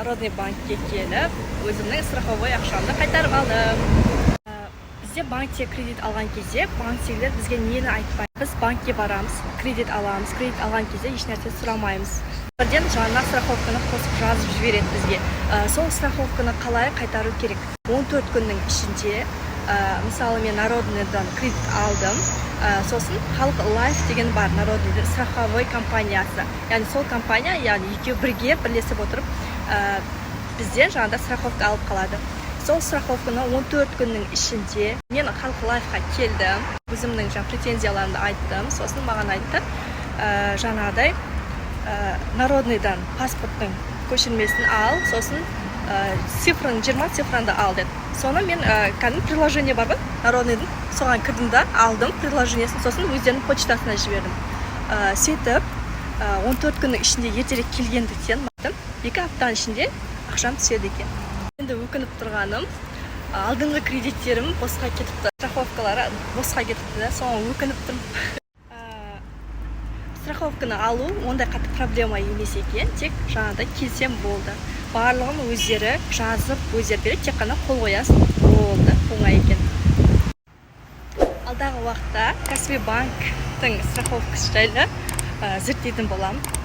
Народный банкке келіп, өзімнің страховой ақшамды қайтарып алдым. Бізде банкте кредит алған кезде банктегілер бізге нені айтпайды? Біз банкке барамыз, кредит аламыз. Кредит алған кезде ешнәрсе сұрамаймыз, бірден жанына страховканы қосып жазып жібереді бізге. Сол страховканы қалай қайтару керек? 14 күннің ішінде. Мысалы, мен Народныйдан кредит алдым. Сосын Халық Лайф деген бар, Народныйдың страховой компаниясы, яғни сол компания, яғни екеуі бірге бірлесіп отырып, бізден жаңағыдай страховка алып қалады. Сол страховканы 14 күннің ішінде. Мен Халық Лайфқа келдім, өзімнің жаңа претензияларымды айттым. Сосын маған айтты, жаңағыдай Народныйдан паспорттың көшірмесін ал, сосын цифрын, 20 цифраңды ал деді. Соны мен кәдімгі приложение бар ғой Народныйдың, соған кірдім да, алдым приложениесін, сосын өздерінің почтасына жібердім. Сөйтіп 14 күннің ішінде ертерек келгендіктен, 2 аптаның ішінде ақшам түседі екен. Енді өкініп тұрғаным, алдыңғы кредиттерім босқа кетіпті, страховкалары босқа кетіпті да, соған өкініп тұрмын. Страховканы алу ондай қатты проблема емес екен, тек жаңағыдай келсем болды, барлығын өздері жазып, өздері береді, тек қана қол қоясың, болды, оңай екен. Алдағы уақытта Каспи банктің страховкасы жайлы зерттейтін боламын.